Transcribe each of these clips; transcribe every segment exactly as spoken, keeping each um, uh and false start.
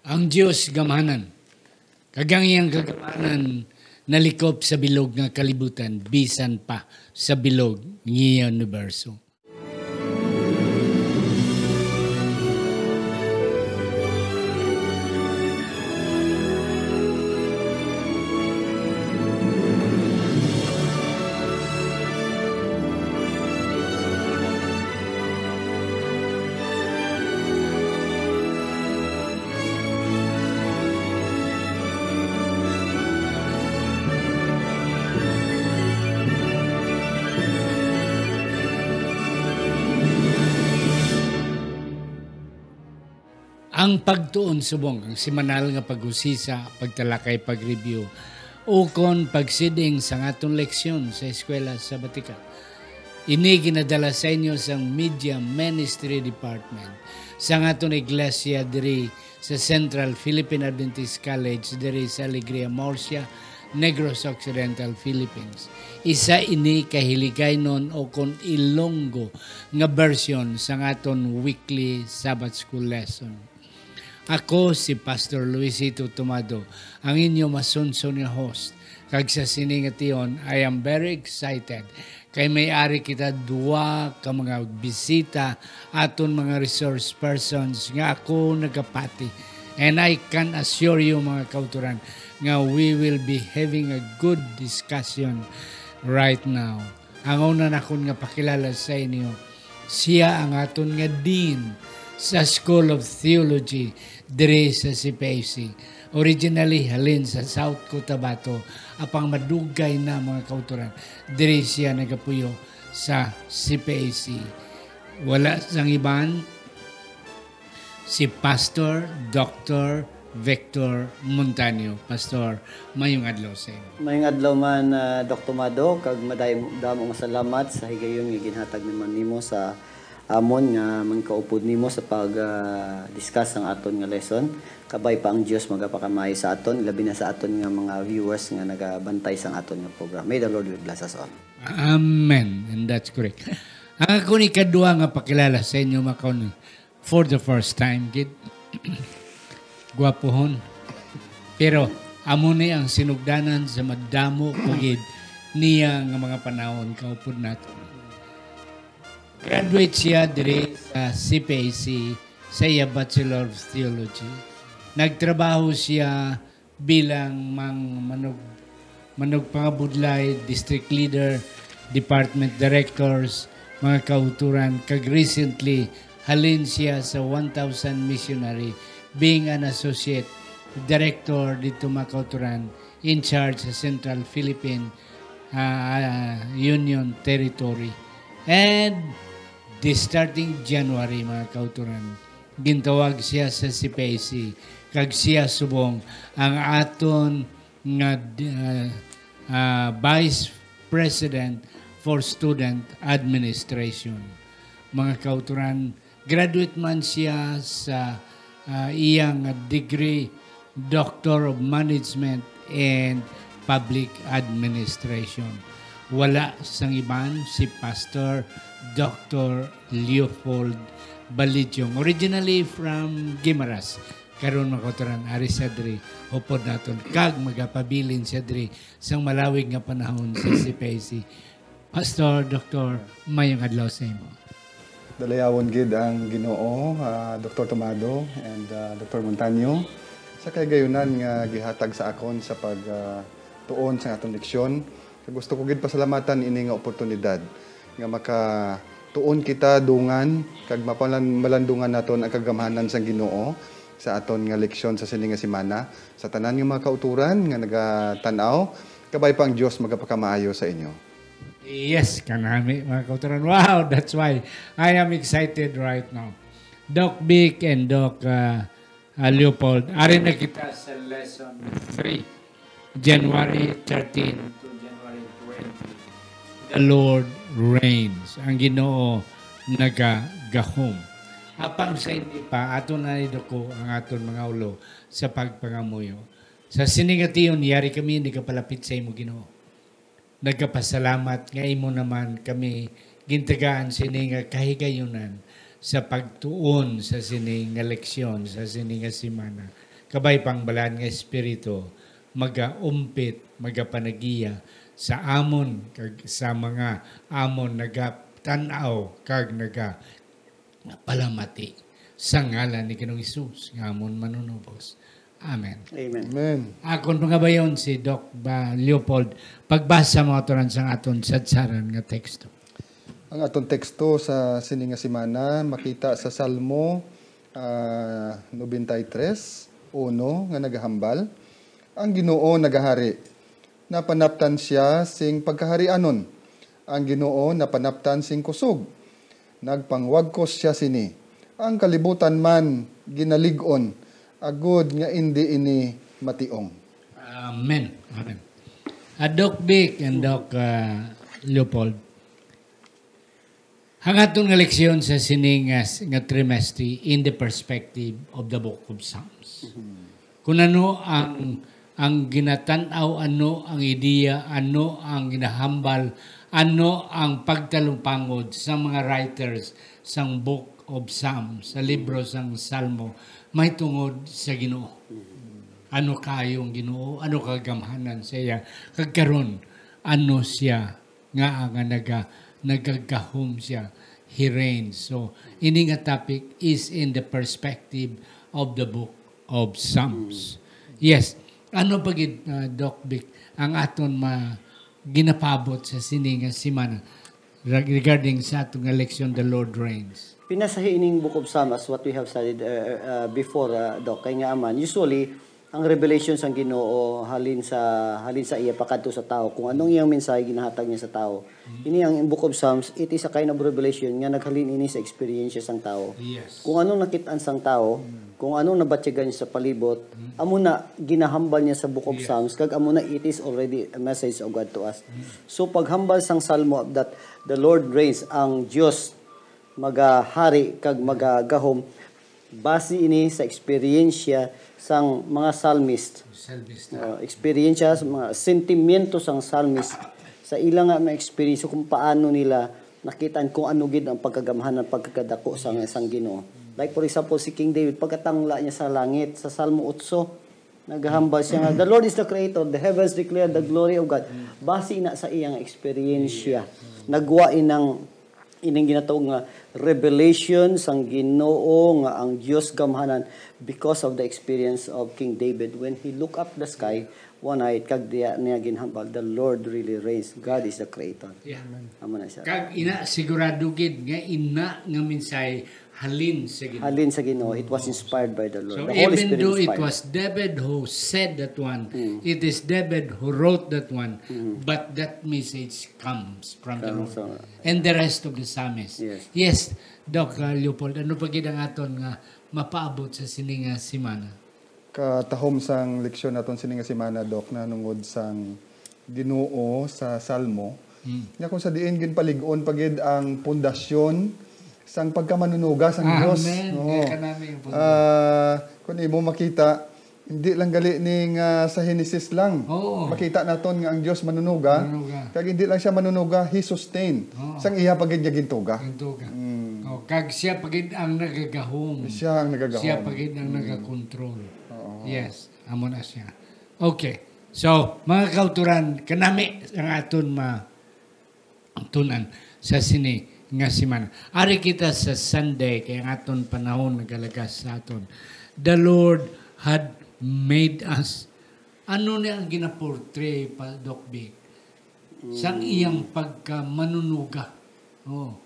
Ang Dios gamhanan, kag ang iyang kagamhanan nalikop sa bilog nga kalibutan, bisan pa sa bilog nga universo. Ang pagtuon subong ang semanal nga pag-usisa, pagtalakay, pag-review, ukon pagsiding sang aton leksyon sa Eskwela Sabatika. Ini ginadala sa inyo sang Media Ministry Department sang aton iglesia diri sa Central Philippine Adventist College diri sa Alegria, Murcia, Negros Occidental, Philippines. Isa ini ka Hiligaynon o kon Ilonggo nga bersyon sang aton weekly Sabbath School lesson. Ako si Pastor Luisito Tomado, ang inyo masunson nga host, kag sa sini nga tion, I am very excited kay may ari kita duwa ka mga bisita, aton mga resource persons nga ako nagapati. And I can assure you, mga kauturan, nga we will be having a good discussion right now. Ang una nakon nga pakilala sa inyo, siya ang aton nga Dean sa School of Theology diri sa C P A C. Originally, halin sa South Cotabato, apang madugay na, mga kauturan, diri siya nagapuyo sa C P A C. Wala sang iban, si Pastor Doctor Victor Montaño. Pastor, mayong adlaw sa imo. Mayong adlaw man, ah, Doc Tomado, kag madamo, damo nga salamat sa higayon nga ginhatag naman nimo sa amon nga mangkaupod nimo sa pag, ah, discuss sang aton nga lesson. Kabay pa ang Dios magapakamaayo sa aton, labi na sa aton nga mga viewers nga nagabantay sang aton nga program. May the Lord will bless us all. Amen. And that's correct. Ang akon ikadua nga pakilala sa inyo, mga kauturan, for the first time, gid. Gwapuhon. Pero amo ni ang sinugdanan sa madamo pa gid niya nga mga panahon kaupod naton. Graduate siya diri sa C P A C sa iya Bachelor of Theology. Nagtrabaho siya bilang mang-, manug-, manugpangabudlay, district leader, department directors, mga kauturan, kag recently, halin siya sa one thousand missionary, being an associate director dito, mga kauturan, in charge sa Central Philippine, ah, Union Territory. And this starting January, mga kauturan, gintawag siya sa C P A C, kag siya subong ang aton nga, ah, ah, Vice President for Student Administration. Mga kauturan, graduate man siya sa, ah, iyang degree, Doctor of Management and Public Administration. Wala sang iban, si Pastor Doctor Leopold Balidyong, originally from Guimaras. Karon, mga kauturan, ari siya diri, upod naton, kag magapabilin siya diri sang malawig nga panahon sa C P A C. Pastor, Doctor, mayong adlaw sa imo. Dalayawon gid ang Ginoo, ah, Doctor Tomado and, ah, Doctor Montaño, sa kahigayunan nga gihatag sa akon sa pag, ah, tuon sa aton leksyon. Kag gusto ko gid pasalamatan ini nga oportunidad nga makatuon kita dungan kag mapalan-, malandungan naton ang kagamhanan sang Ginoo sa aton nga leksyon sa sini nga semana. Sa tanan nga mga kauturan nga nagatan-aw, kabay pa ang Dios magapakamaayo sa inyo. Yes, kanami, mga kauturan. Wow, that's why I am excited right now. Doc Vic and Doc, uh, uh, Leopold, ari na kita sa lesson three, January thirteen to January twenty. The Lord reigns. Ang Ginoo nagagahom. Apang sa hindi pa, ato na iduko ang aton mga ulo sa pagpangamuyo. Sa sini nga tion, yari kami nagapalapit sa imo, Ginoo. Nagapasalamat nga imo naman kami gintagaan sini nga kahigayunan sa pagtuon sa sini nga leksyon sa sini nga semana. Kabay pa ang Balaan nga Espiritu, magaumpit, magapanagiya sa amon kag sa mga amon nagatan-aw kag nagapalamati, sa ngalan ni Ginoong Hesus nga amon Manunubos. Amen. Amen. Amen. Akon pangabayon si Doc ba Leopold pagbasa, mga turan, sang aton sadsaran nga teksto. Ang aton teksto sa sini nga semana makita sa Salmo, ah, ninety-three uno nga nagahambal, "Ang Ginoo nagahari, napanaptan sia sing pagkaharianon. Ang Ginoo napanaptan sing kusog, nagpangwagkos sia sini. Ang kalibutan man ginalig-on, agod nga indi ini mationg." Amen. Amen. Ah, Doc Vic and Doc, ah, Leopold, ang aton nga leksyon sa sini nga, nga trimestre in the perspective of the Book of Psalms. Mhm. Kung ano ang, ang ginatan-aw, ano ang ideya, ano ang ginahambal, ano ang pagtalupangod sa mga writers sang Book of Psalms, sa libro sang Salmo, may tungod sa Ginoo. Mhm. Ano kaayo ang Ginoo, ano kagamhanan sa iya, kag karon, ano siya nga, nga naga-, nagagahom siya. He reigns. So, ini nga topic is in the perspective of the Book of Psalms. Mm. Yes. Ano pa gid, uh, Doc Vic, ang aton ma-, ginapaabot sa sini nga semana reg-, regarding sa aton nga leksyon, The Lord Reigns? Pinasahi ining Book of Psalms as what we have studied, uh, uh, before, uh, Doc. Kay nga man, usually, ang revelation sang Ginoo halin sa, halin sa iya pakadto sa tawo. Kung anong iyang mensahe ginahatag niya sa tawo. Mm. Ini ang Book of Psalms, it is a kind of revelation nga naghalin ini sa eksperyensya sang tawo. Yes. Kung anong nakit-an sang tawo, Mm. kung anong nabatyagan niya sa palibot, Mm. amo na ginahambal niya sa Book of Yes. Psalms, kag amo na it is already a message of God to us. Mm. So, paghambal sang Salmo that the Lord reigns, ang Dios magahari kag magagahom, base ini sa eksperyensya sang mga psalmist. Psalmist, ah. Uh, eksperyensya sa mga sentimiento sang psalmist sa ila nga mga eksperyensya kung paano nila nakitaan kung ano gid ang pagkagamhanan, pagkakadako sang, sang Ginoo. Like, for example, si King David, pagkatangla niya sa langit, sa Salmo otso, nagahambal siya nga, "The Lord is the creator, the heavens declare the glory of God." Base na sa iyang eksperyensya, nagwa inang, ining ginatawag nga revelation sang Ginoo nga ang Dios gamhanan because of the experience of King David when he look up the sky one night, kag diya niya ginhambal, "The Lord really reigns. God is the creator." Yeah. Amen. Amo na siya. Kag ina, sigurado gid nga ina nga mensahe halin sa Ginoo. Halin sa Ginoo. It was inspired by the Lord. So, The Holy even Spirit though it inspired. was David who said that one, Mm. it is David who wrote that one, Mm. but that message comes from the From Lord. sa And the rest of the psalmists. Yes. Yes, Doc, uh, Leopold, ano pa gid ang aton nga mapaabot sa sini nga semana? Katahom sang leksyon naton sini nga semana, Doc, na nungod sang Ginoo sa Salmo, Mm. nga kung sa diin ginpalig-on pa gid ang pundasyon sang pagkamanunuga sang Dios. Amen. Oo. Kaya kanami yung pundasyon. Ah, kung imo makita, hindi lang gali ni nga sa Henesis lang. Oo. Makita naton nga ang Dios manunuga. Manunuga. Kag hindi lang siya manunuga, he sustain. Oo. Sang iya pa gid niya gintuga. Gintuga. Mm. Oh, kag siya pa gid ang nagagahom. Siya ang nagagahom. Siya pa gid ang Mm. nagakontrol. Oo. Yes, amo na siya. Okay. So, mga kauturan, kanami ang aton ma-, tun-an sa sini nga semana. Ari kita sa Sunday, kay ang aton panahon nagalagas sa aton. The Lord had made us. Ano ni ang ginaportray pa, Doc Vic? Sang Mm. iyang pagkamanunuga. Oh.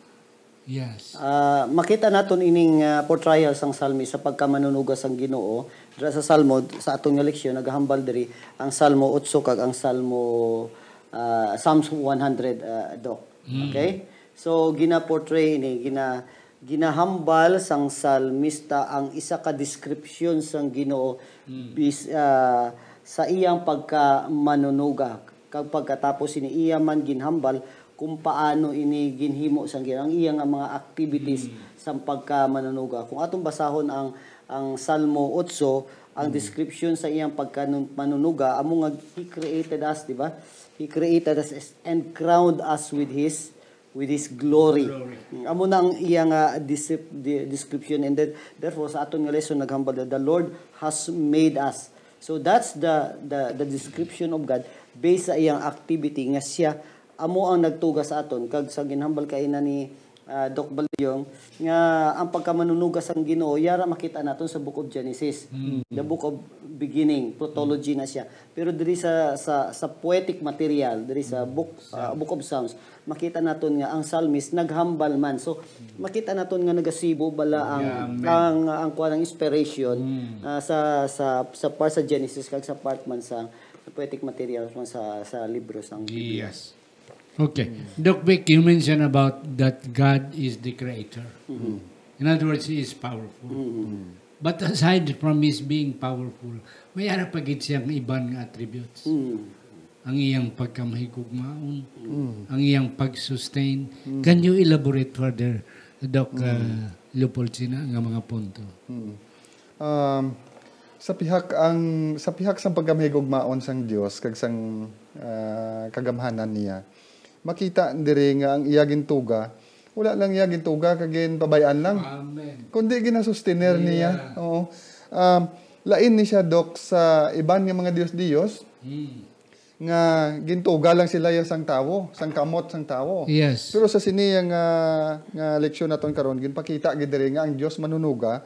Yes. Ah, makita naton ining, ah, portrayal sang salmist sa pagkamanunuga sang Ginoo. Dira sa Salmo, sa aton nga leksyon, nagahambal diri ang Salmo otso kag ang Salmo, ah, Psalms one hundred, ah, Doc. Mm. Okay? So, gina-portray ini, gina-, ginahambal sang salmista ang isa ka description sang Ginoo Mm. bis-, ah, sa iyang pagkamanunuga. Kag pagkatapos sini, iya man ginhambal kung paano ini ginhimo sang Ginoo, ang iya nga mga activities Mm. sang pagkamanunuga. Kung atong basahon ang, ang Salmo otso, ang Mm. description sa iyang pagkanu-, manunuga, amo nga, "He created us," di ba? "He created us and crowned us with His with His glory. Glory. Amo na ang iya nga descrip-, de-, description. And then, therefore, sa aton nga lesson, naghambal na, "The Lord has made us." So that's the, the, the description of God based sa iyang activity nga siya amo ang nagtuga sa aton. Kag sa ginhambal kaina ni, ah, Doc Baliong, nga ang pagkamanunuga sang Ginoo, yara makita naton sa Book of Genesis, the Book of Beginning, protology na siya. Pero diri sa, sa, sa poetic material, diri sa book, ah, Book of Psalms, makita naton nga ang psalmist naghambal man. So, makita naton nga nagasibo bala ang, ang, ang kuwan, ang inspiration, ah, sa, sa, sa part sa Genesis kag sa part man sa, sa poetic material man sa, sa libro sang Biblia. Yes. Okay. Doc Vic, you mentioned about that God is the creator. In other words, He is powerful. But aside from His being powerful, may ara pa gid siyang iban nga attributes. Ang iyang pagkamahigugmaon, ang iyang pag-sustain. Can you elaborate further, Doc, uh, Leopold, sina nga mga punto? Um, sa pihak ang sa pihak sang pagkamahigugmaon sang Dios kag sang, ah, kagamhanan niya, makita diri nga ang iya gintuga, wala lang iya gintuga kag ginpabay-an lang, Amen. Kundi ginasustener niya. Oo. Um, lain ni siya, Doc, sa iban nga mga dios-dios Hmm. nga gintuga lang sila ya sang tawo, sang kamot sang tawo. Yes. Pero sa sini nga, nga leksyon naton karon, ginpakita gid diri nga ang Dios manunuga,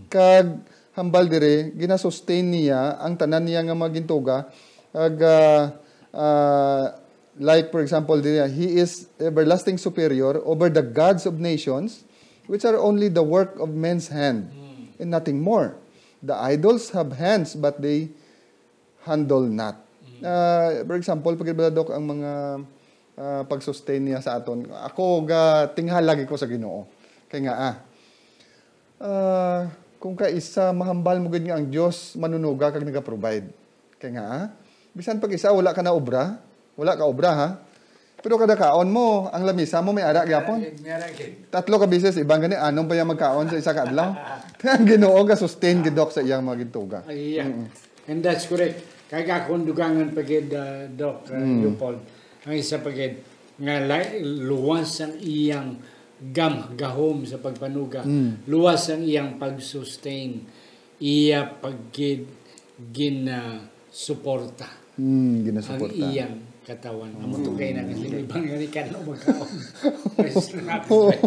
kag hambal diri ginasustain niya ang tanan niya nga mga gintuga, kag, ah, ah, like, for example, diri, "He is everlasting superior over the gods of nations, which are only the work of men's hand, and nothing more. The idols have hands, but they handle not." Ah, for example, pagkabala, Doc, ang mga, ah, pag-sustain niya sa aton. Ako, ga tinghala gid ko sa Ginoo. Kay nga, ah, ah, kung kaisa, mahambal mo gid nga ang Dios manunuga kag naga-provide. Kay nga, ah, bisan pag isa wala ka na obra, wala ka obra, ha. Pero kada kaon mo, ang lamisa mo may ara gyapon. May ara gid. Tatlo ka beses, iban gani, anom pa yung magkaon sa isa ka adlaw. Kaya ang Ginoo ga sustain gid, Doc, sa iyang mga gintuga. Ah, yeah. And that's correct. Kag akong dugangan pa gid, uh, Doc, uh, Leopold, ang isa pa gid, nga la- luwas ang iyang gam gahom sa pagpanuga, luwas ang iyang pag-sustain, iya pag gid ginasuporta Hmm, ang ginasuporta. Iyang katawan. Amo to kay na kasi may bang nga ni kanlo magkaon. Mas lapit.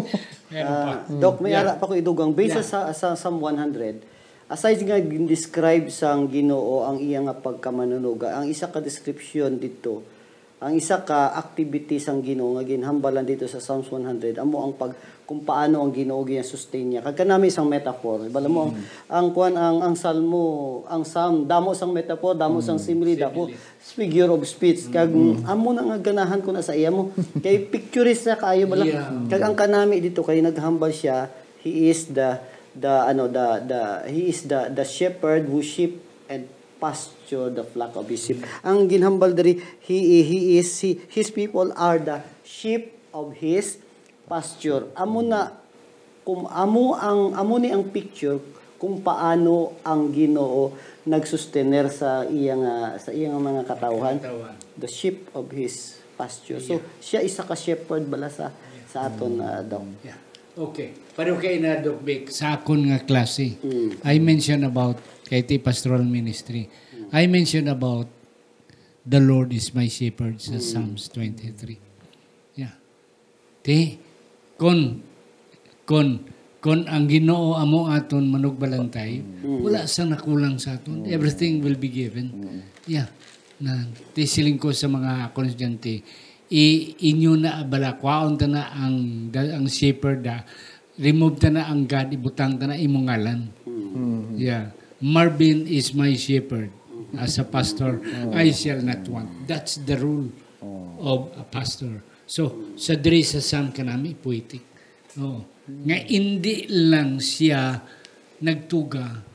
Meron pa. Ah, Doc, may Yeah. ara pa ko idugang. Based Yeah. sa, sa Psalm one hundred, aside nga gin-describe sang Ginoo ang iya nga pagkamanunuga, ang isa ka description dito, ang isa ka activity sang Ginoo nga ginhambalan dito sa Psalms one hundred, amo ang pag kung paano ang Ginoo ginasustain niya. Kag kanami sang metaphor, bala mo ang, ang kuan ang ang Salmo, ang Psalm damo sang metaphor, damo sang simile, damo figure of speech. Kag mm, amo na nga ganahan ko na sa iya mo. Kay picturist na kaayo bala. Yeah. Kag ang kanami dito kay naghambal siya, he is the the ano the the he is the the shepherd who sheep and pasture the flock of his sheep. Ang ginhambal diri, he he is he, his people are the sheep of his pasture. Amo na kung amo ang amo ni ang picture kung paano ang Ginoo nagsustener sa iya nga sa iya nga mga katawhan, Katawhan. The sheep of his pasture. So siya isa ka shepherd bala sa sa aton, ah, Doc. Yeah. Okay. Pareho kay na, Doc Vic, sa akon nga klase, I mention about kay ti pastoral ministry. I mention about the Lord is my shepherd sa Psalms twenty-three. Yeah. Ti, kon kon kon ang Ginoo amo aton manugbalantay, wala sa nakulang sa aton. Everything will be given. Yeah. Na, ti siling ko sa mga akon estudyante, i inyo na bala, kwaon ta na ang ang shepherd, ah, remove ta na ang God, ibutang ta na imong ngalan. Yeah. Marvin is my shepherd. As a pastor, I shall not want. That's the rule of a pastor. So, sa diri sa Psalm kanami, poetic. Oo. Nga indi lang siya nagtuga,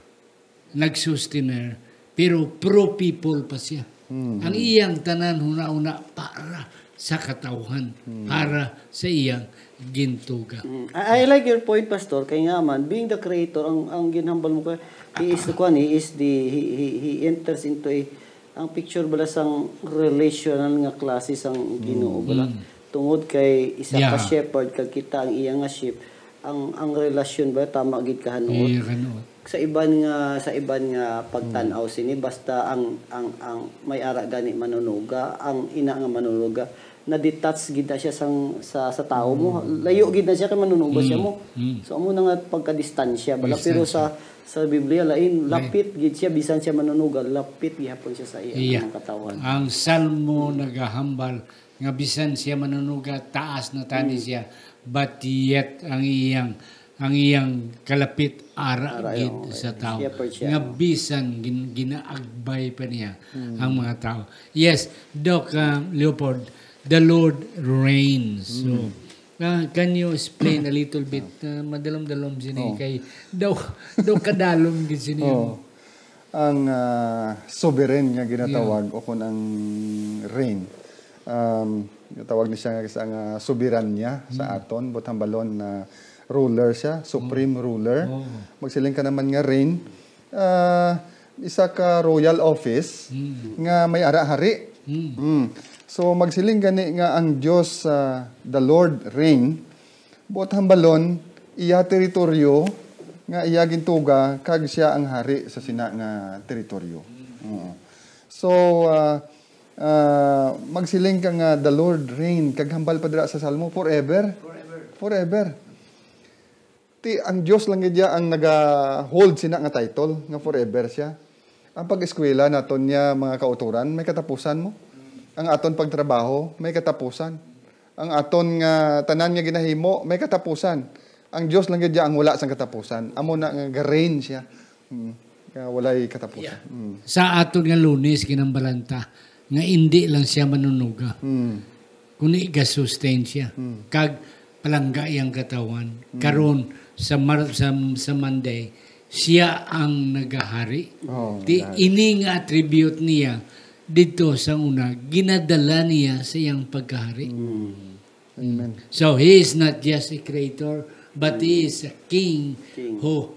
nagsustener, pero pro people pa siya. Ang iyang tanan huna-huna para sa katawhan, para sa iyang gintuga. Mm. I, I like your point, Pastor, kay nga man, being the creator, ang ang ginhambal mo kay he is the kuan, he is the he, he, he enters into a ang picture bala sang relational nga klase sang Ginoo bala. Tungod kay isa ka Yeah. shepherd, kag kita ang iya nga sheep, ang, ang relasyon ba, tama gid kahanuot? Iya, kanuot. Sa iban nga, sa iban nga pagtan-aw sini, basta ang, ang, ang may ara gani manunuga, ang ina nga manunuga, na-detach gid na siya sang, sa, sa tawo mo. Mm. Layo gid na siya kay manunuga siya Mm. mo. Mm. So, amo na nga pagkadistansya, bala. Pero Distansya. sa, sa Biblia, lain, Lain. lapit gid siya, bisan siya manunuga, lapit gihapon siya sa iya Iya. nga katawhan. Ang Salmo nagahambal nga bisan siya manunuga, taas na tani Mm. siya, but yet ang iyang, ang iyang kalapit ara Ara, gid oo, sa tawo, shepherd siya, nga oo. bisan gin-, ginaagbay pa niya Mm. ang mga tawo. Yes, Doc, uh, Leopold, the Lord reigns. So, Mm. uh, can you explain a little bit? Uh, madalom-dalom sini Oh. kay daw, daw kadalom gid sini. Oh. Ang, ah, sovereign nga ginatawag Yeah. o kun ang reign. Um, ginatawag ni siya nga isa nga soberanya sa Mm. aton, but hambalon na ruler siya, supreme Mm. ruler. Oh. Magsiling ka naman nga reign, ah, isa ka royal office Mm. nga may ara hari. Mm. Mm. So, magsiling gani nga ang Dios, ah, the Lord reign, buot hambalon, iya teritoryo nga iya gintuga, kag siya ang hari sa sina nga teritoryo. Oo. So, ah, ah, magsiling ka nga, "The Lord reign," kag hambal pa dira sa Salmo, forever. Forever. Forever. Ti, ang Dios lang gid iya ang naga-hold sina nga title, nga forever siya. Ang pag-eskwela naton niya, mga kautoran, may katapusan mo. Ang aton pagtrabaho, may katapusan. Ang aton nga tanan nga ginahimo, may katapusan. Ang Dios lang gid iya ang wala sang katapusan. Amo na nga ga-reign siya. Mm. Nga walay katapusan. Yeah. Mm. Sa aton nga Lunes, ginambalanta nga indi lang siya manunuga. Mm. Kundi ga-sustain siya. Mm. Kag palangga iyang katawhan. Mm. Karon, sa Mar-, sa, sa Monday, siya ang nagahari. Oh, Di God. ini nga attribute niya didto sa una, ginadala niya sa iyang pagkahari. Mm. Amen. So, he is not just a creator, but he is a king King. who,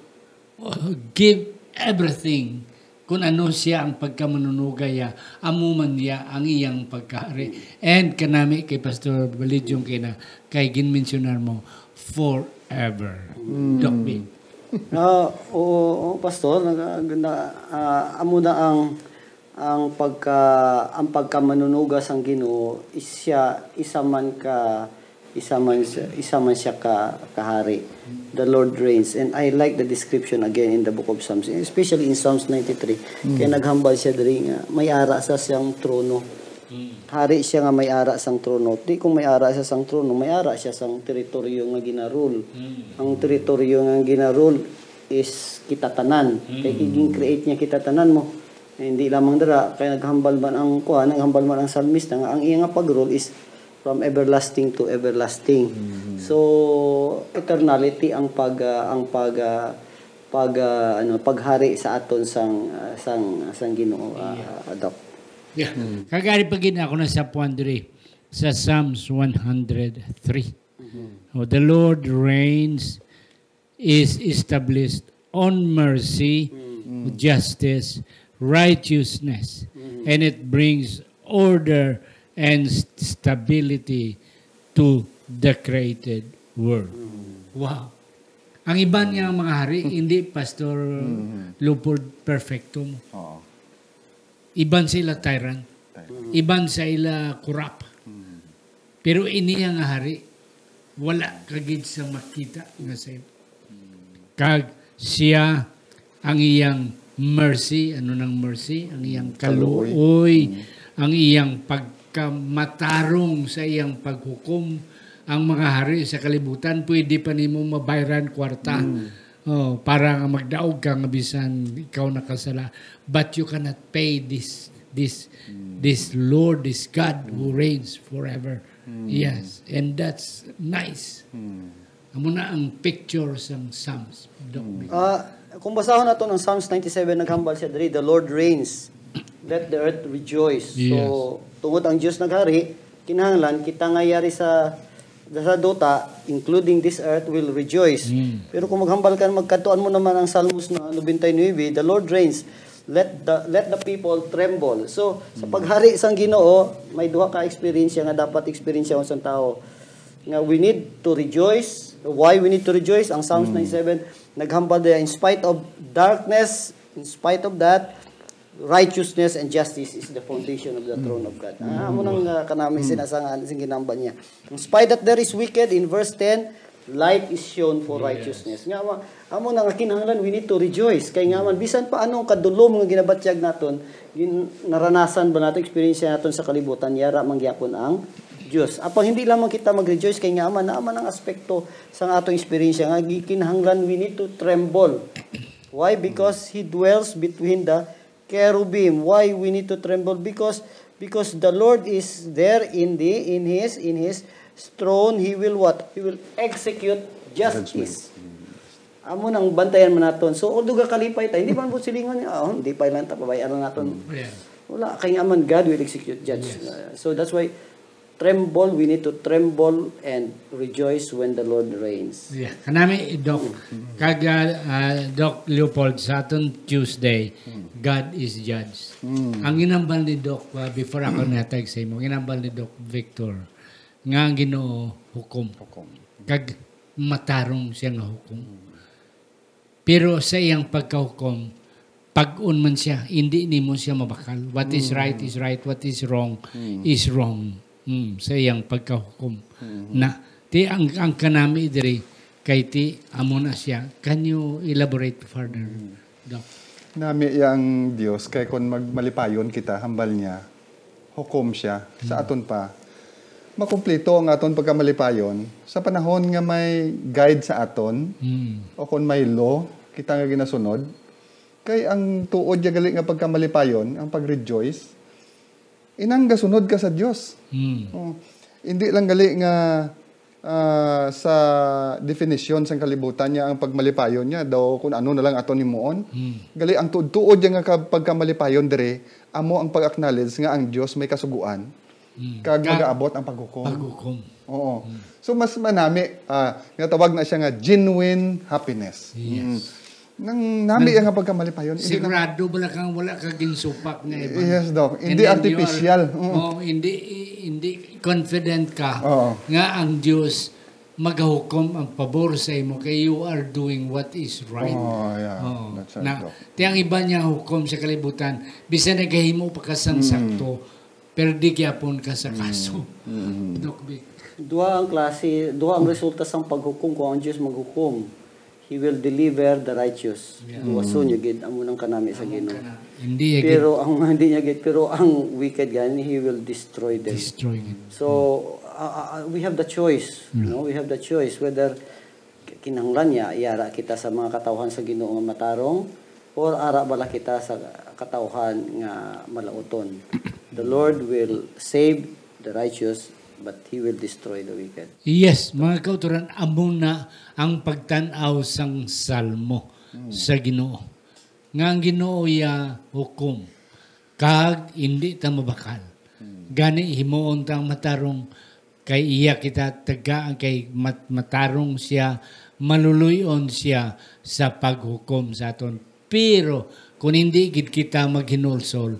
uh, give everything. Kung ano siya ang pagkamanunugaya, amo man niya ang iyang pagkahari. And kanami kay Pastor Balidyong kay na, kay ginmensyonar mo, forever. Mm. Doc B. Ah, oo, oo, Pastor, nag-, na, ah, amo na ang, ang pagka, ang pagkamanunuga sang Ginoo is siya, isa man ka, isa man siya, isa man siya ka, kahari. The Lord reigns. And I like the description again in the book of Psalms, especially in Psalms ninety-three. Mm. Kay naghambal siya diri nga may ara sa siyang trono. Mm. Hari siya nga may ara sang trono. Di kung may ara siya sang trono, may ara siya sang teritoryo nga ginarule. Mm. Ang teritoryo nga ginarule is kita tanan. Kay Mm. gin-create niya kita tanan mo. Hindi lamang dira, kay naghambal man ang kuan, naghambal man ang salmista nga ang iya nga pag-rule is from everlasting to everlasting. Mm. So, eternality ang pag, ah, ang pag, ah, pag, ah, ano, paghari sa aton sang, ah, sang, sang Ginoo, ah, Yeah. Doc. Yeah. Mm. Kagari pa gid ako na sa puan diri sa Psalms one hundred three. Mm-hmm. Oh, the Lord reigns, is established on mercy, Mm. justice, righteousness, Mm. and it brings order and s-, stability to the created world. Mm. Wow. Ang iban nga mga hari, hindi, Pastor Mm. Leopold, perfecto mo. Oo. Iban sa ila tyrant. Tyrant. Mm. Iban sa ila corrupt. Mm. Pero ini nga hari, wala ka gid sa makita nga sa, kag siya ang iyang mercy, ano nang mercy? Ang iyang Kaluoy. kaluoy, Mm. ang iyang pagkamatarong sa iyang paghukom. Ang mga hari sa kalibutan, pwede pa nimo mabayran kwarta. Mm. Oh, para nga magdaog ka nga bisan ikaw nakasala. But you cannot pay this, this, Mm. this Lord, this God who Mm. reigns forever. Mm. Yes, and that's nice. Mm. Amo na ang picture sang Psalms, Doc Mm. Miguel. Ah, kung basahon naton ang Psalms ninety-seven, naghambal siya diri, "The Lord reigns. Let the earth rejoice." Yes. So, tungod ang Dios naghari, kinahanglan kita nga yari sa, sa duta, including this earth, will rejoice. Mm. Pero kung maghambal ka, magkadtuan mo naman ang Salmos na ninety-nine, "The Lord reigns." let the let the people tremble. So, sa paghari sang Ginoo, may duha ka eksperyensya nga dapat eksperyensyahon sang tawo. Nga we need to rejoice. Why we need to rejoice? Ang Psalms ninety-seven, naghambal niya, "In spite of darkness, in spite of that, righteousness and justice is the foundation of the throne of God." Ah, amo nang, ah, kanami sinasangan sing ginambal niya. "In spite that there is wicked," in verse ten, "light is shown for righteousness." Nga, ma-, amo na nga kinahanglan, we need to rejoice. Kay nga man, bisan pa anong kadulom nga ginabatyag naton, gin-, naranasan ba nato, eksperyensya naton sa kalibutan, yara man gyapon ang Dios. Apang hindi lamang kita mag-rejoice, kay nga man, naa man ang aspekto sa atong eksperyensya nga gi-, kinahanglan, we need to tremble. Why? Because He dwells between the cherubim. Why we need to tremble? Because, because the Lord is there in the, in His, in His throne. He will what? He will execute justice. Amo nang bantayan man naton. So, although gakalipay ta, hindi man po silingon niya, "Oh, hindi pa lang ta, pabayaan lang naton." Yeah. Wala, kay nga man, God will execute judge. Yes. Uh, so, that's why, tremble, we need to tremble and rejoice when the Lord reigns. Yeah. Kanami, Doc. Kag, ah, ah, Doc Leopold, sa aton Tuesday, God is judge. Ang ginambal ni Doc, ah, before ako nihatag sa imo, ginambal ni Doc Victor, nga ang Ginoo hukom. Hukom. Kag matarong siya nga hukom. Pero sa iyang pagkahukom, pag-on man siya, hindi nimo siya mabakal. What is right is right, what is wrong is wrong. Mm, sa iyang pagkahukom. Na, ti ang, ang kanami diri, kay ti amo na siya. Can you elaborate further, Doc? Nami yang Dios, kay kon magmalipayon kita, hambal niya, hukom siya sa aton pa. Makumpleto ang aton pagkamalipayon sa panahon nga may guide sa aton, o kon may law kita nga ginasunod. Kay ang tuod niya gali nga pagkamalipayon, ang pag-rejoice, inang gasunod ka sa Dios. Mm. Oh, hindi lang gali nga, ah, sa definition sang kalibutan niya ang pagmalipayon niya, daw kung ano na lang aton himuon. Mm. Gali ang tuod-tuod niya nga ka-, pagkamalipayon diri, amo ang pag-acknowledge nga ang Dios may kasugoan, mm, kag ka-, magaabot ang paghukom. Paghukom. Oo. Mm. So, mas manami, ah, nga tawag na siya nga genuine happiness. Yes. Mm. Nang nami Nang nga pagkamalipayon, hindi na sigurado ba lang kang wala ka ginsupak nga iban? Yes, Doc. And hindi then you are, artificial. Oo. Oh, hindi, hindi confident ka Oo. nga ang Dios magahukom ang pabor sa imo kay you are doing what is right. Oh, yeah. Oo. That's right, Na, Doc. Ti ang iba niya hukom sa kalibutan, bisan nagahimo pa ka sang Mm. sakto, perdi gyapon ka sa Mm. kaso. Mm. Doc Vic. Duha ang klase, duha ang resulta sang paghukom kung ang Dios maghukom. He will deliver the righteous. Yeah. Luwason Mm. niya gid, amo nang kanami sa Amo Ginoo. Kana. Hindi niya gid. Pero ang, hindi niya gid, pero ang wicked gani, he will destroy them. Destroy gid. So, uh, uh, uh, we have the choice, Yeah. no? We have the choice whether k-, kinahanglan niya, iara kita sa mga katawhan sa Ginoo nga matarong, or ara bala kita sa katawhan nga malauton. The Lord will save the righteous, but He will destroy the wicked. Yes, mga kauturan, amo na ang pagtan-aw sang Salmo Mm. sa Ginoo. Nga ang Ginoo iya hukom, kag indi ta mabakal. Mm. Gani, himuon ta ang matarong, kay iya kita tagaan, kay mat-, matarong siya, maluloy-on siya sa paghukom sa aton. Pero kung hindi gid kita maghinulsol,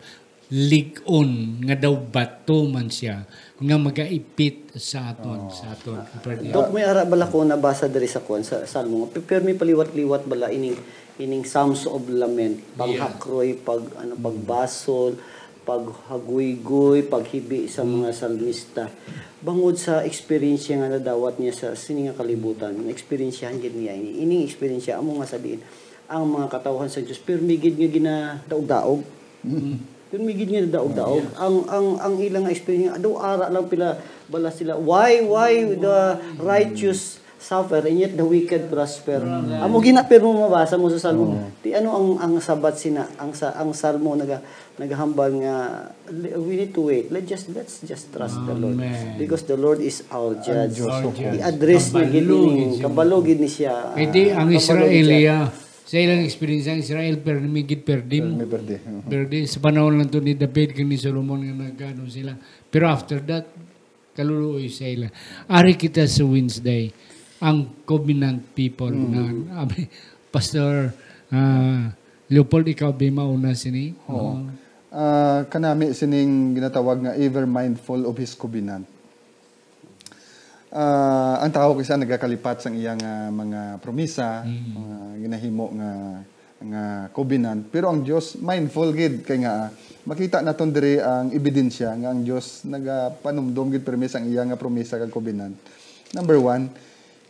lig-on nga daw bato man siya nga magaipit sa aton, Oh. sa aton. Dok, may ara bala ko nabasa diri sa kuwan, sa Salmo, nga pi-, pirmi paliwat-liwat bala ining, ining Psalms of Lament, Yeah. panghakroy, pag, ano, Mm. pagbasol, paghaguygoy, paghibi sa Mm. mga salmista. Bangod sa eksperyensya nga nadawat niya sa sini nga kalibutan, naeksperyensyahan gid niya ini. Ining eksperyensya, amo nga sabihin, ang mga katawhan sa Dios, pirmi gid nga ginadaog-daog. Mm. Pirmi gid nga daog-daog. Oh, yes. Ang, ang, ang ilang nga eksperyensya, daw ara lang pila, bala sila, "Why, why the righteous suffer and yet the wicked prosper?" Amen. Amo gina, pero mabasa mo sa Salmo. Oh. Ti ano ang, ang sabat sina, ang sa, ang Salmo naga-, nagahambal nga, "Li-, we need to wait. Let just, let's just trust the Lord." Amen. Because the Lord is our Ang judge. Diyos, Our okay. judge. I-address niya gid Kabalo ini, gid siya. kabalo gid ni siya. Kay di, ang Kabalo Israel, gid siya. iya, sa ilang experience, ang Israel, pero may gid perdi mo. Pero may perdi. Perdi. Sa panahon lang to ni David, kag ni Solomon nga nagano sila. Pero after that, kaluluoy sa ila. Ari kita sa Wednesday, ang covenant people Mm. na, abi, Pastor, ah, Leopold, ikaw ba mauna sini? Oo. Ah, kanami sining ginatawag nga ever mindful of his covenant. Ah, ang tawo kasi nagakalipat sang iya nga mga promisa, Mm. mga ginahimo nga, nga covenant. Pero ang Dios mindful gid kay nga, ah, makita naton diri ang ebidensya nga ang Dios nagapanumdom gid pirmi sang iya nga promisa kag covenant. Number one,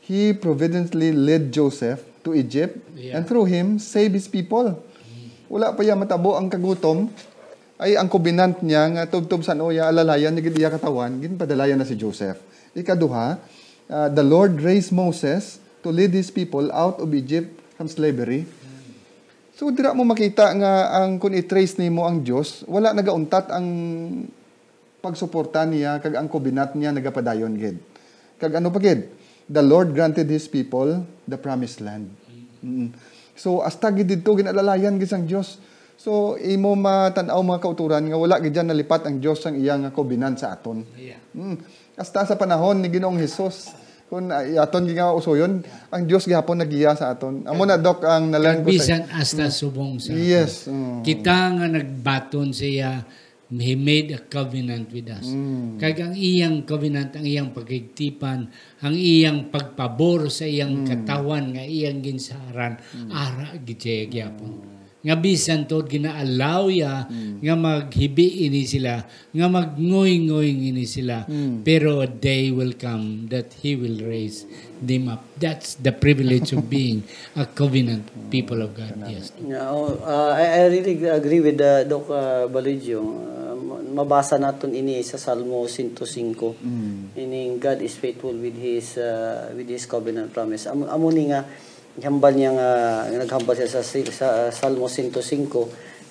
he providentially led Joseph to Egypt Yeah. and through him save his people. Wala pa iya matabo ang kagutom, ay ang covenant niya nga tubtob san-o iya alalayan niya gid iya katawan, ginpadalayan na si Joseph. Ikaduha, ah, the Lord raised Moses to lead his people out of Egypt from slavery. So dira mo makita nga ang, kung i-trace nimo ang Dios, wala nagauntat ang pagsuporta niya kag ang covenant niya nagapadayon gid. Kag ano pa gid? The Lord granted his people the promised land. Mm. So hasta gid didto ginalalayan gid sang Dios. So imo matan-aw, mga kautoran, nga wala gid dyan nalipat ang Dios sang iya nga covenant sa aton. Yeah. Mm. Hasta sa panahon ni Ginoong Hesus, kung, ah, aton gid nga usoyon, ang Dios gihapon nagiya sa aton. Amo na, Doc, ang nalan Kag ko sa bisan hasta Mm. subong sa Yes, aton. mm. Kita nga nagbaton siya, He made a covenant with us. Mm. Kag ang iyang covenant, ang iyang pagkigtipan, ang iyang pagpabor sa iyang Mm. katawan nga iyang ginsaran, Mm. ara gid siya gyapon. Mm. Nga bisan tuod gina-allow ya Mm. nga maghibi ini sila, nga magngoy-ngoy ini sila. Mm. Pero a day will come that He will raise them up. That's the privilege of being a covenant people of God. Yes. Yeah, oh, uh, I, I really agree with, uh, Doc, uh, Balidio. Uh, ma-, mabasa naton ini sa Salmo sento singko. Mm. Ining God is faithful with his, uh, with his covenant promise. Amo, amo ni nga hambal niya nga, nga naghambal siya sa si-, sa Salmo sento singko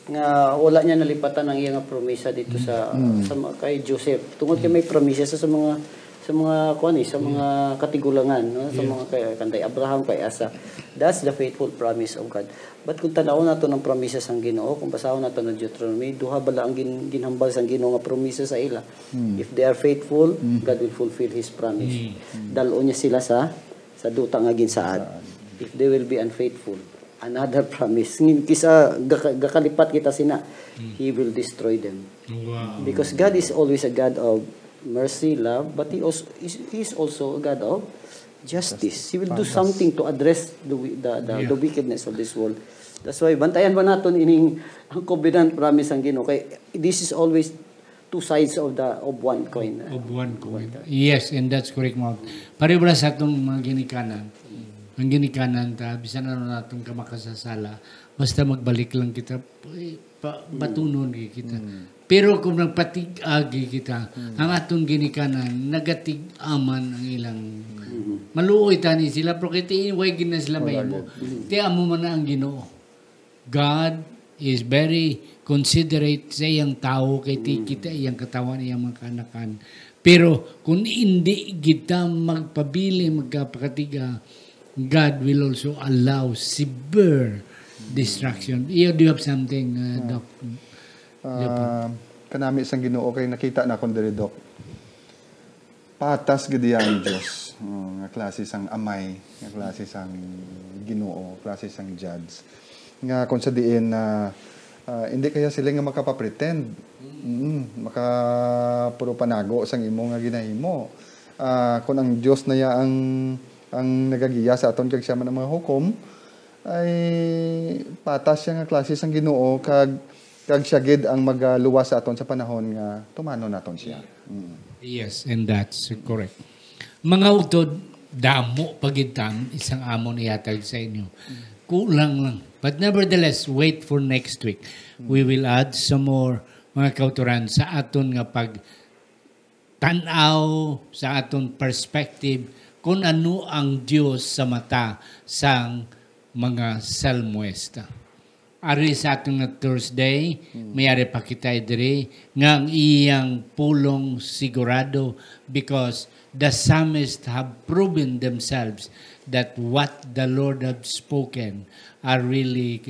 nga wala niya nalipatan ang iya nga promisa dito sa, Mm. sa mga, kay Joseph. Tungod kay may promisa sa, sa mga, sa mga, kuwan eh, sa mga katigulangan, no? Sa Yeah. mga kay, kan kay Abraham, kay Isaac. That's the faithful promise of God. But kung tanawon nato ang promisa sang Ginoo, kung basahon nato ang Deuteronomy, duha bala ang gin-, ginhambal sang Ginoo nga promisa sa ila. Mm. If they are faithful, Mm. God will fulfill His promise. Mm. Dal-on niya sila sa, sa duta nga ginsaad. Ginsaad. If they will be unfaithful, another promise. Ngin-, kisa gaka-, gakalipat kita sina, Mm. He will destroy them. Wow. Because God is always a God of mercy, love, but He also is, He is also a God of justice. He will do Patas. something to address the wi-, the, the, Yeah. the wickedness of this world. That's why bantayan ba naton ining ang covenant promise ang Ginoo? Kay this is always two sides of the, of one coin. Of one coin. Yes, and that's correct, Ma'am. Pareho bala sa atong mga ginikanan. Ang ginikanan ta, bisan ano natong kamakasasala, basta magbalik lang kita, eh, pa, Mm. batunon gyud kita. Mm. Pero kung nagpatig-agi kita, Mm. ang atong ginikanan, nagatig-aman ang ilang Mm. maluoy tani sila, pero kay ti-, way gid na sila Wala mahimo. gyud. Mm. Ti amo man na ang Ginoo. God is very considerate sa iyang tawo, kay ti-, Mm. kita iyang katawan, iyang mga kaanakan. Pero kung hindi kita magpabilin, magkapakatiga, God will also allow severe destruction. Iyo, do you have something, uh, Yeah. Doc? Ah, kanami sang Ginoo kay nakita na kon diri, Doc. Patas gid iya ang Dios. Oh, nga klase sang amay, nga klase sang Ginoo, klase sang judge. Nga kung sa diin na, ah, hindi kaya sila nga makapapretend. Mm, maka puro panago sang imo nga ginahimo. Ah, kung ang Dios na ya ang, ang nagagiya sa aton kag siya man ang mga hukom, ay patas siya nga klase sang Ginoo kag, kag siya gid ang magaluwas sa aton sa panahon nga tumanon naton siya. Mm. Yes, and that's correct. Mga utod, damo pa gid tam isang amon ihatag sa inyo. Kulang lang. But nevertheless, wait for next week. We will add some more, mga kautoran, sa aton nga pag tan-aw, sa aton perspective, kung ano ang Dios sa mata sang mga salmoista. Ari sa aton nga Thursday, may ari pa kita diri nga ang iyang pulong sigurado, because the psalmist have proven themselves that what the Lord have spoken are really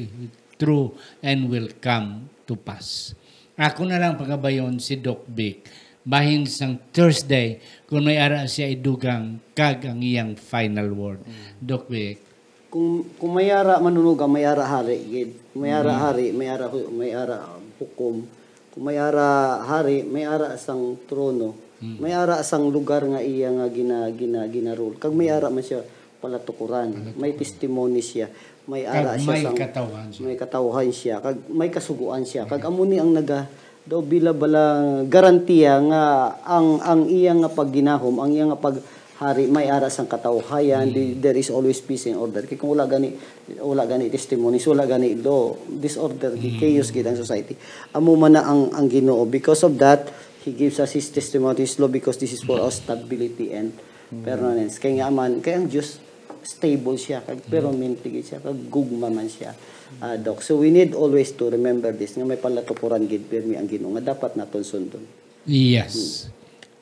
true and will come to pass. Ako na lang pangabayon si Doc Vic. Bahin sang Thursday, kung may ara siya idugang kag ang iyang final word. Mm. Doc Vic. Kung, kung may ara manunuga, may ara hari gid. Kung may ara Mm. hari, may ara hu-, may ara hukom. Kung may ara hari, may ara sang trono. Mm. May ara sang lugar nga iya nga gina-, gina-, ginarule. Kag may ara man siya palatukuran. Palatukuran. May testimony siya. May Kag ara siya may sang katawhan siya. May katawhan siya. Kag may kasuguan siya. Kag Yeah. amo ni ang naga-, daw bila bala garantiya nga ang, ang iya nga pagginahom, ang iya nga pag-, hari, may ara sang katawhayan, Mm. di-, there is always peace and order. Kay kung wala gani, wala gani testimonies, wala gani law, disorder, Mm. chaos gid ang society. Amo man na ang, ang Ginoo. Because of that, He gives us His testimony, His law, because this is for our stability and Mm. permanence. Kay nga man, kay ang Dios stable siya, kag Mm. permanente gid siya, kag gugma man siya, ah, Doc. So we need always to remember this, nga may palatukuran gid pirmi ang Ginoo nga dapat naton sundon. Yes.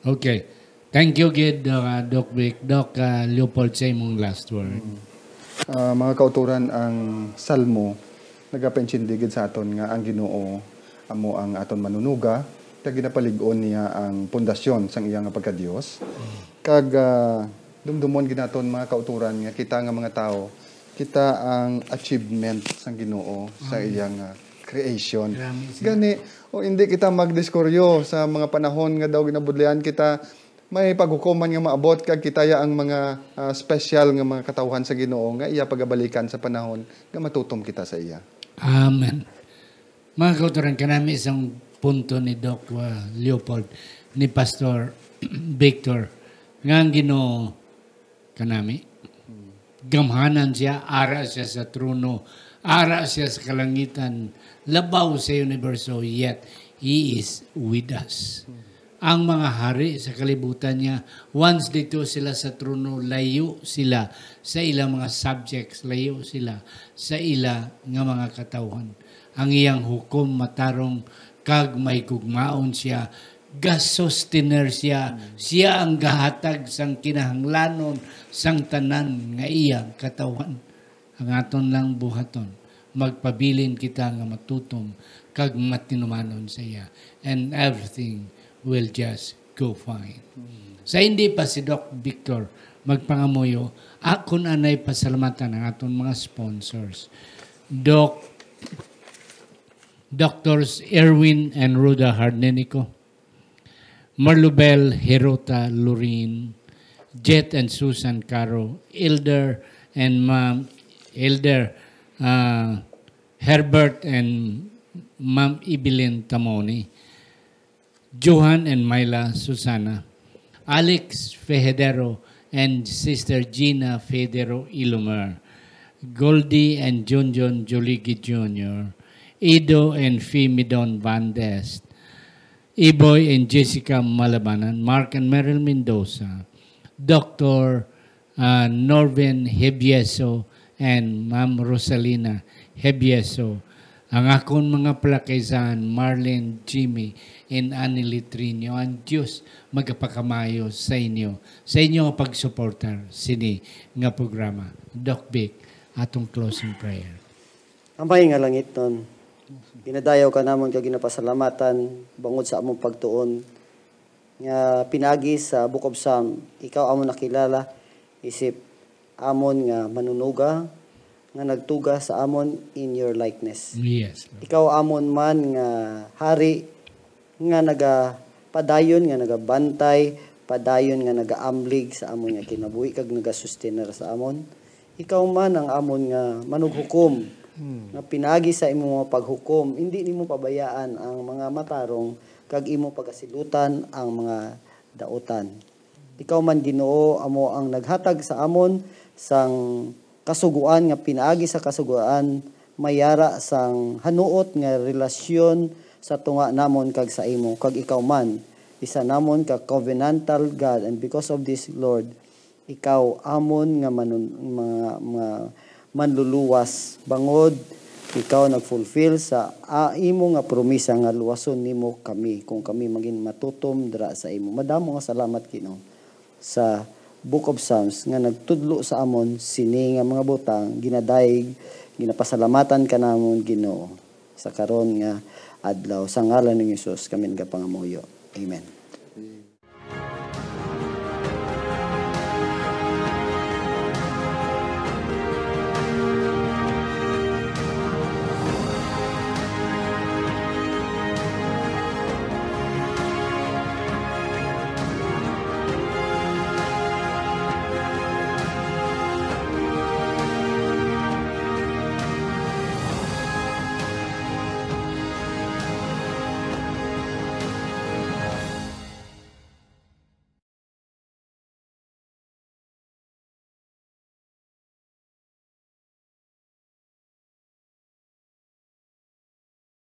Hmm. Okay. Thank you gid, uh, Doc Vic. Doc, uh, Leopold, sa imong last word. Mm. Ah, mga kauturan, ang Salmo nagapaintindi gid sa aton nga ang Ginoo amo ang aton manunuga, kag ginapalig-on niya ang pundasyon sang iya nga pagka-Dios. Mm. Kag, ah, dumdumon gid naton, mga kauturan, nga kita nga mga tawo, kita ang achievement sang Ginoo sa Amen. iyang, ah, creation. Amen. Gani, o hindi kita magdiskoryo sa mga panahon nga daw ginabudlayan kita, may paghukom man nga maabot, kag kita ya ang mga, ah, special nga mga katawhan sa Ginoo nga iya pagabalikan sa panahon nga matutom kita sa iya. Amen. Mga kauturan, kanami isang punto ni Doc, ah, Leopold, ni Pastor Victor, nga ang Ginoo kanami. Gamhanan siya, ara siya sa trono, ara siya sa kalangitan, labaw sa universo, yet He is with us. Ang mga hari sa kalibutan niya, once dito sila sa trono, layo sila sa ilang mga subjects, layo sila sa ila nga mga katawhan. Ang iyang hukom matarong kag may gugmaon siya, gasustener siya. Siya ang gahatag sang kinahanglanon sang tanan nga iyang katawhan. Ang aton lang buhaton, magpabilin kita nga matutom kag matinumanon sa iya, and everything will just go fine. Sa hindi pa si Doc Victor magpangamuyo, akon anay pasalamatan ang aton mga sponsors. Doc, Doctors Erwin and Rhoda Hardnenico, Marlubel Hirota Lurin, Jet and Susan Caro, Elder and Ma'am, Elder, ah, Herbert and Ma'am Evelyn Tamoni, Johan and Myla Susana, Alex Fehedero and Sister Gina Federo Ilomer, Goldie and Junjun Joligi Junior, Ido and Fimidon Van Dest, Iboy and Jessica Malabanan, Mark and Meryl Mendoza, Doctor, ah, Norvin Hebieso and Ma'am Rosalina Hebieso, ang akon mga palakaisan, Marlene, Jimmy, and Annie Litrinio. Ang Dios magapakamayo sa inyo, sa inyo nga pagsuportar sini nga programa. Doc Vic, atong closing prayer. Amay nga langitnon, ginadayaw ka namon kag ginapasalamatan bangod sa among pagtuon nga pinaagi sa Book of Psalm, ikaw amon nakilala isip amon nga manunuga nga nagtuga sa amon in your likeness. Yes, Lord. Ikaw amon man nga hari nga nagapadayon, nga nagabantay, padayon nga nagaamblig sa amon nga kinabuhi kag nagasustener sa amon. Ikaw man ang amon nga manughukom, Hmm. nga pinaagi sa imo mga paghukom, hindi nimo pabayaan ang mga matarong, kag imo pagasilutan ang mga dautan. Ikaw man, Ginoo, amo ang naghatag sa amon sang kasugoan nga pinaagi sa kasugoan may yara sang hanuot nga relasyon sa tunga namon kag sa imo, kag ikaw man, isa namon ka covenantal God, and because of this, Lord, ikaw amon nga manun-, mga, mga manluluwas, bangod ikaw nag-fulfill sa, ah, imo nga promisa nga luwason nimo kami kung kami magin matutom dira sa imo. Madamo nga salamat, Ginoo, sa Book of Psalms nga nagtudlo sa amon sini nga mga butang, ginadayeg, ginapasalamatan ka namon, Ginoo, sa karon nga adlaw. Sa ngalan ni Jesus kami nagapangamuyo. Amen.